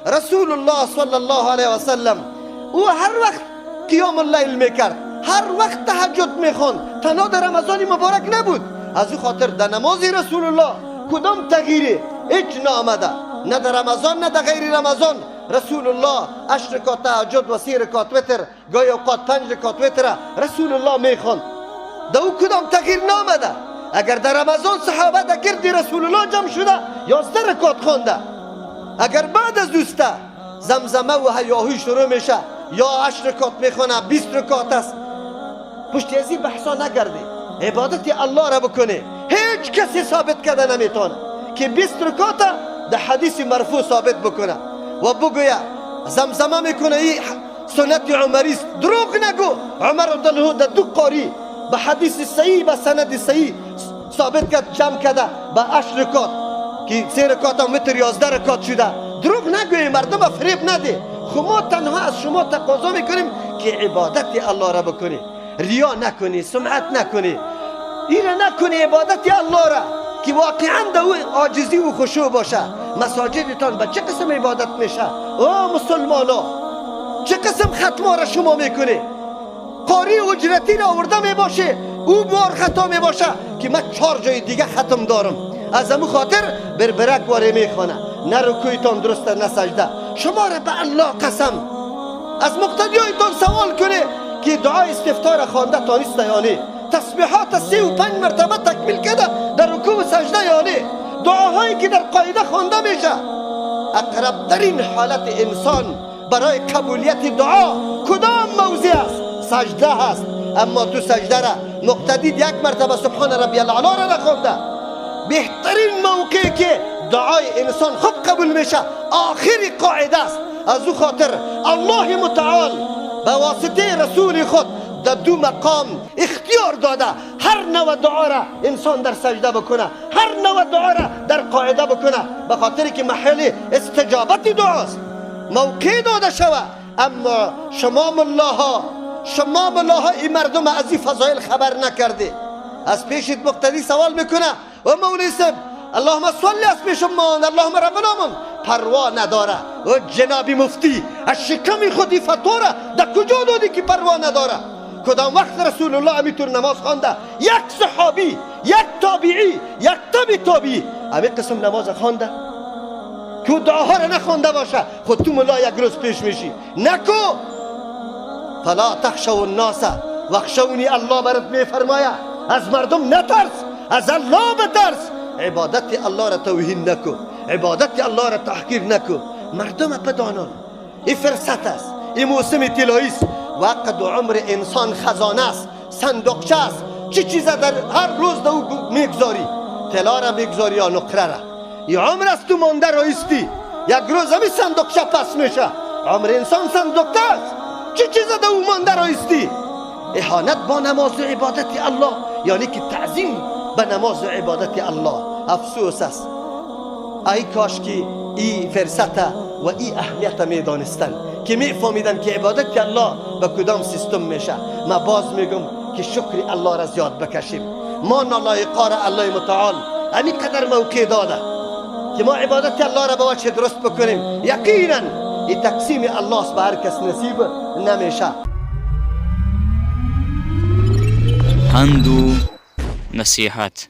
رسول الله صلی الله علیه و سلم او هر وقت قیام اللیل میکرد، هر وقت تهجد میخوند، تنها در رمضان مبارک نبود. از او خاطر در نماز رسول الله کدام تغییری هیچ نامده، نه در رمضان نه در غیر رمضان. رسول الله 8 رکعت تهجد و 3 رکعت وتر، گاهی اوقات 5 رکعت وتر رسول الله میخوند. در او کدام تغییر نامده. اگر در رمضان صحابه در گرد رسول الله جمع شده 11 رکعت خوانده، اگر بعد از دوسته زمزمه و هیاهوی شروع میشه، یا 8 رکعت میخونه 20 رکعت است. پشت از این بحثا نگردی، عبادت الله را بکنی. هیچ کسی ثابت کرده نمیتونه که 20 رکعت در حدیث مرفوع ثابت بکنه و بگویه زمزمه میکنه این سنت عمری است. دروغ نگو. عمر رضی الله در دو قاری به حدیث صحیح به سند صحیح ثابت کرد، جمع کرده به 8 رکعت که 3 رکعت هم وتر 11 رکعت شده. دروغ نگوی، مردم فریب نده. خب ما تنها از شما تقاضا میکنیم که عبادت الله را بکنی، ریا نکنی، سمعت نکنی، این نکنی، عبادت الله را که واقعا در او عاجزی و خشوع باشه. مساجدتان به چه قسم عبادت میشه؟ او مسلمانا چه قسم ختما را شما میکنی؟ قاری اجرتی را آورده میباشه، او بار خطا میباشه که من 4 جای دیگه ختم دارم، از امو خاطر بربرک واره میخوانه، نه رکوعتان درسته نه سجده. شما را به الله قسم از مقتدیایتان سوال کنه که دعای استفتاح را خوانده تانسته یا نه، تسبیحات 3 و 5 مرتبه تکمیل کرده در رکوع و سجده یا نه، دعاهایی که در قاعده خوانده میشه. اقرب ترین حالت انسان برای قبولیت دعا کدام موضع است؟ سجده هست. اما تو سجده را مقتدی 1 مرتبه سبحان ربی الاعلی را نخوانده. بهترین موقعی که دعای انسان خوب قبول میشه آخر قاعده است. از او خاطر الله متعال به واسطه رسول خود در دو مقام اختیار داده، هر نوع دعا را انسان در سجده بکنه، هر نوع دعا را در قاعده بکنه، به خاطر که محل استجابت دعاست، موقع داده شوه. اما شما ملاها، شما ملاها این مردم از این فضایل خبر نکرده. از پیشت مقتدی سوال میکنه و مولوی صاحب اللهم صل از پیش من، اللهم ربنا من، پروا نداره. و جناب مفتی از شکم خودی فتوا را در کجا دادی که پروا نداره؟ کدام وقت رسول الله همینطور نماز خوانده؟ یک صحابی، یک تابعی، یک تابع تابعی همین قسم نماز خوانده که دعاها را نخوانده باشه. خود تو ملا یک روز پیش میشی نکو. فلا تخشوا الناس واخشونی، الله برات میفرمایه از مردم نترس، از الله بترس. عبادت الله را توهین نکو، عبادت الله را تحقیر نکو. مردم بدانان این فرصت است، این موسم طلایی است. وقت و عمر انسان خزانه است، صندوقچه است. چه چیز در هر روز در او میگذاری؟ طلا را میگذاری یا نقره را؟ این عمر است تو مانده رایستی، یک روز همی صندوقچه پس میشه. عمر انسان صندوقچه است، چه چیز در او مانده رایستی؟ اهانت با نماز و عبادت الله یعنی که تعظیم به نماز و عبادت الله. افسوس است. ای کاش که این فرصت و این اهمیت میدانستن، که میفهمیدن که عبادت الله به کدام سیستم میشه. ما باز میگم که شکر الله را زیاد بکشیم. ما نالایقا را الله متعال همین قدر موقع داده که ما عبادت الله را به وجه درست بکنیم. یقینا این تقسیم الله است، به هر کس نصیب نمیشه. پند و نصیحت.